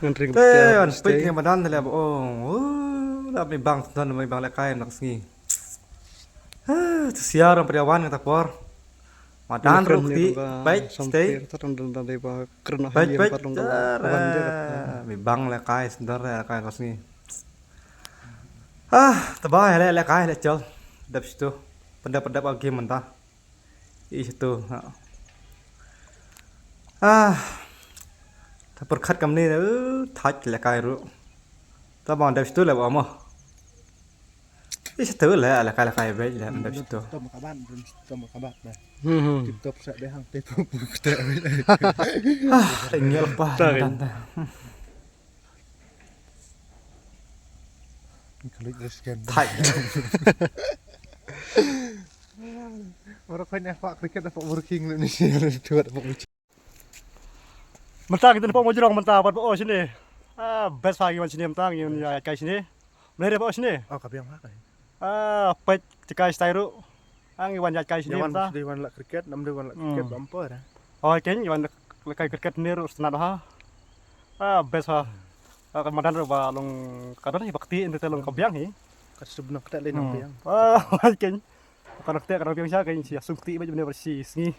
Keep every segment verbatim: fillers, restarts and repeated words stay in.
Te wan peit ngi madan te leh ba ong. Oh, la mi bang, don mi bang lehkai na ka sngi. Ah, te siar wan peit wan ka ta por. Madan ruh ti peit stay. Peit peit. Mi bang lehkai sendar lehkai ka sngi. Ah, te ba leh lehkai leh chol. Dep situ. Pendep pendep agi mynta. Ih tu. Ah. Ta pyrkhat kam ni, eh, thach lehkai ruh. Ta bang dep situ leh ba mo. Ih tu leh lehkai lehkai bej leh dep situ. Tom kabat, tom kabat na. Hmm. Tip top sa deh hang tip top. Ah, ringel pa. Thach. Ora kau nyak pak cricket dapat working ni. Tuat pak working. Mynta kita dapat mujrong mynta pat oh sini. Ah, best pagi wan sini mynta ngi wan ïaid kai sini. Mlei dapat oh sini. Oh, ka biang ha kai. Ah, peit kai stai ruh. Ang wan ïaid kai sini mynta. Dei wan la cricket, nam dei wan la cricket bam por. Oh, ken wan la kai cricket ni ruh senat ha. Ah, best ha. Ah, ka madan ruh ba long ka don hi bakti ente long ka biang hi. Ka sub nok tak le nang biang. Ah, ken. Ka nok tak ka biang sha ken sha sung ti ba jumne ba si sngi.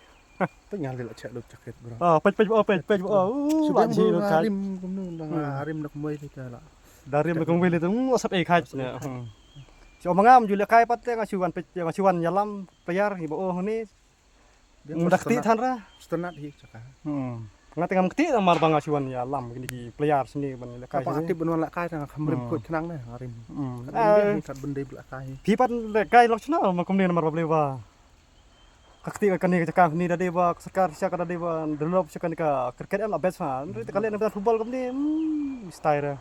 Tengah le la chak lut jaket bro. Ah, pej pej oh pej pej oh. Sub ba ji ka rim kumnu dang rim nak moi le ta la. Darim nak moi le tu asap eh khaj ne. Si omangam ju le kai pat te nga chuan pej nga chuan ïalam player hi ba oh ni. Dak ti than ra. Stenat hi chaka. Hmm. Nga tengam kti mar ba nga chuan ïalam kini ki player sini ban lehkai. Apa atip ban wan lehkai tang kham rim kut khnang ne rim. Hmm. Kat bendei lehkai. Pi pat lehkai lok chna ma kumne mar ba ble ba. Ka kti ka kani ka chaka ni da dei ba ka sorkar sha ka da dei ba develop sha kani ka cricket em la best ha. Nri ta ka le na football kumne. Hmm. Style ra.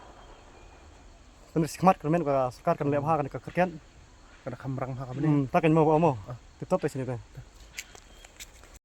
Kan ri khmat kan men ka sorkar kan le ha kani ka cricket. Kan kham rang ha ka bne. Hmm. Ta kan mo mo. Tip top ta sini ta.